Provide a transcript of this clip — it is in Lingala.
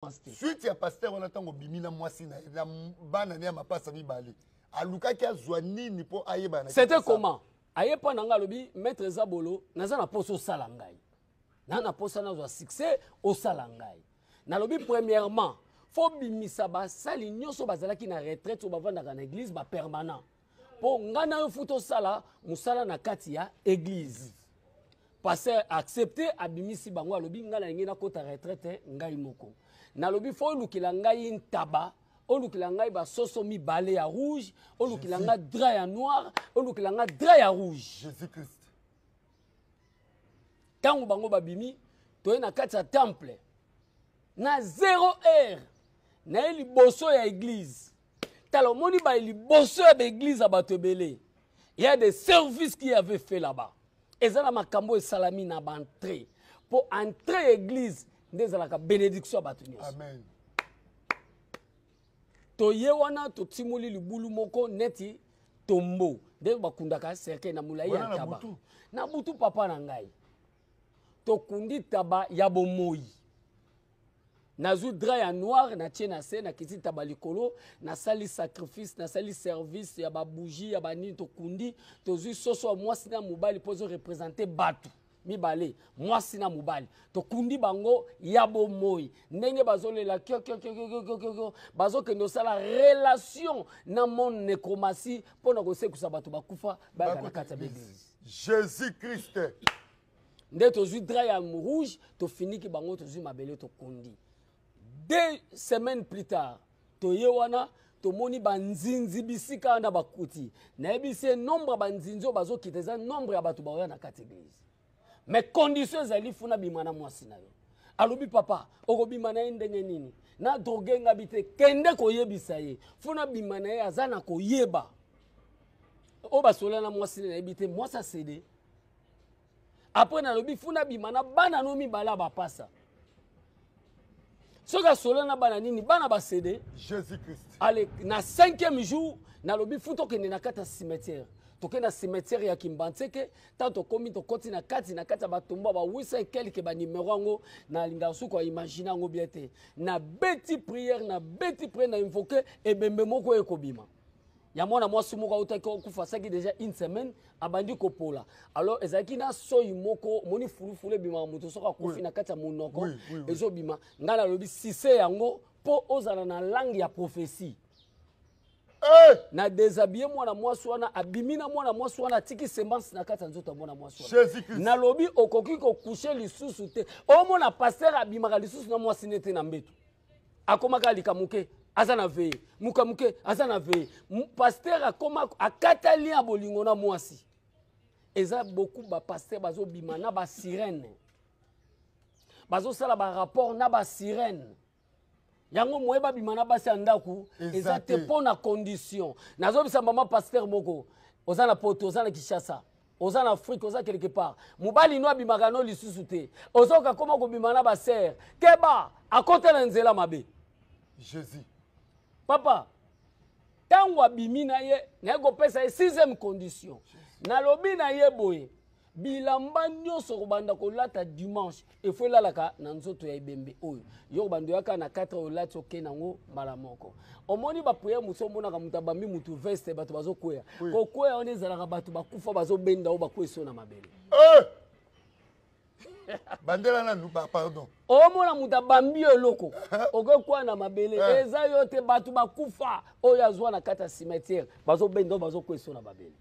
Suite ya pasteur wana, ntango obimi na mwasi na ye na bana ne ya mapasa mibale, alukaki azwa nini mpo ayeba na? C'était comment? Aye mpa na ngai, alobi: "Maître Zabolo, naza na mposa osala ngai, na mposa nazwa succès, osala ngai." Nalobi: "Premièrement, faut bimisa basali nyonso bazalaki na retraite, oyo bavandaka na église, bapermanent, mpo ngai na yo faut tosala mosala na kati ya église." Pasteur accepte, abimisi bango. Alobi: "Ngai nalingi nakota retraite ngai moko." Nalobi: "Faut olukela ngai ntaba, olukela ngai basoso mibale ya rouge, olukela ngai drap ya noir, olukela ngai drap ya rouge." Jésus Christ. Ntango bango babimi, toye na kati ya temple na 0 heure. Naye liboso ya église. Tala, omoni ba liboso ya baéglise ya bato ebele, ya des services qui avait fait là-bas. Eza na makambo esalami na baentrée, mpo entrée église nde ezalaka bénédiction ya bato nyonso. Amen. Toye wana, totimoli libulu moko neti tombo nde bakundaka cercueil na molai ya Wana na ntaba. Butu? Na butu, papa na ngai. Tokundi taba ya bomoi. Nazwi drap ya noir, natie na se, nakiti taba likolo, nasali sacrifice, nasali service ya babougie, ya banini. Tokundi, tozwi soso ya mwasi na mobali mpo ezoreprésenter bato mibale, mwasi na mobali. Tokundi bango ya bomoi. Ndenge bazolela kiokiokiokiokio, bazokende kosala relation na monde nécromancie mpo na kosekusa bato bakufa, bayaka na kati ya baeglise. Jésus Christ. Nde tozwi drap ya rouge, tofiniki bango, tozwi mabele, tokundi. 2 semaines plus tard, toye wana, tomoni banzinzi bisika wana bakuti. Nayebisi ye: "Nombre ya banzinzi oyo bazokita eza nombre ya bato baoya na kati église, mais condition ezali, faut nabima na mwasi na yo." Alobi: "Papa, okobima na ye ndenge nini na drogue?" Ngabi te, kende koyebisa ye faut nabima na ye. Aza na koyeba oyo basola na mwasi. Nayebi te, mwasi acéder. Après nalobi: "Faut nabima na bana no mibale ya bapasa." Soki asola na bana nini, bana bacéder. Jésus Christ. Ale, na cinquième jour, nalobi: "Faut tokende na kati ya cimetière." Tokende na cimetière ya Kimbanseke. Ntango tokómi, tokɔti na kati ya batombo ya ba 800 et quelque banimero yango, nalingaka soki koimaginer yango bien te. Nabeti prière, nabeti prière, na invoquer ebembe moko oyo ekobima ya mwana mwasi moko autaki okufa, asaki déjà une semaine, abandi kopola. Alors ezalaki na soi moko, omoni fulufulu ebimaka moto soki akufi na kati ya monoko. Oui, oui, oui. Ezobima. Ngai nalobi: "Sise yango mpo ozala na langue ya prophétie." Hey! Na déshabille mwana mwasi wana, abimi na mwana mwasi wana, atiki semence na kati ya nzoto ya mwana mwasi wana. Jésus Christ. Nalobi: "Okoki kocoucher lisusu te." Omona pasteur abimaka lisusu na mwasi ne te na mbeto. Akomaka alika moke, aza na veye muka moke, aza na veye. Pasteur akoma akata lien ya bolingo na mwasi. Eza beaucoup bapasteur bazobima na basirène, bazosala barapport na basirène. Yango moye babima na basi ya ndako Eza eza te te. Mpo na condition, nazobisa mama pasteur moko, oza na Poto, oza na Kinshasa, oza na Afrique, oza quelque part, mobali no abimaka no lisusu te, ozoka koma kobima na basere, keba, akota na nzela mabe. Jésus. Papa, ntango abimi na ye, naye kopesa ye sixième condition. Nalobi na ye boye: "Bilamba nyonso kobanda kolata dimanche, il faut elalaka na nzoto ya ebembe oyo yo kobanda oyaka na 4, olati, okende yango mbala moko." Omoni baprière mosusu, omonaka moto abambi motu veste, bato bazokweya. Kokweya wana ezalaka bato bakufa bazobenda oyo bakwesi oyo na mabele. Eh! Bandela nanu, pardon. Omona moto abambi yo eloko, okokwea na mabele. Eh. Eza yo te, bato bakufa oyo azwa na kati ya cimetière bazobenda oyo bazokwesa na mabele.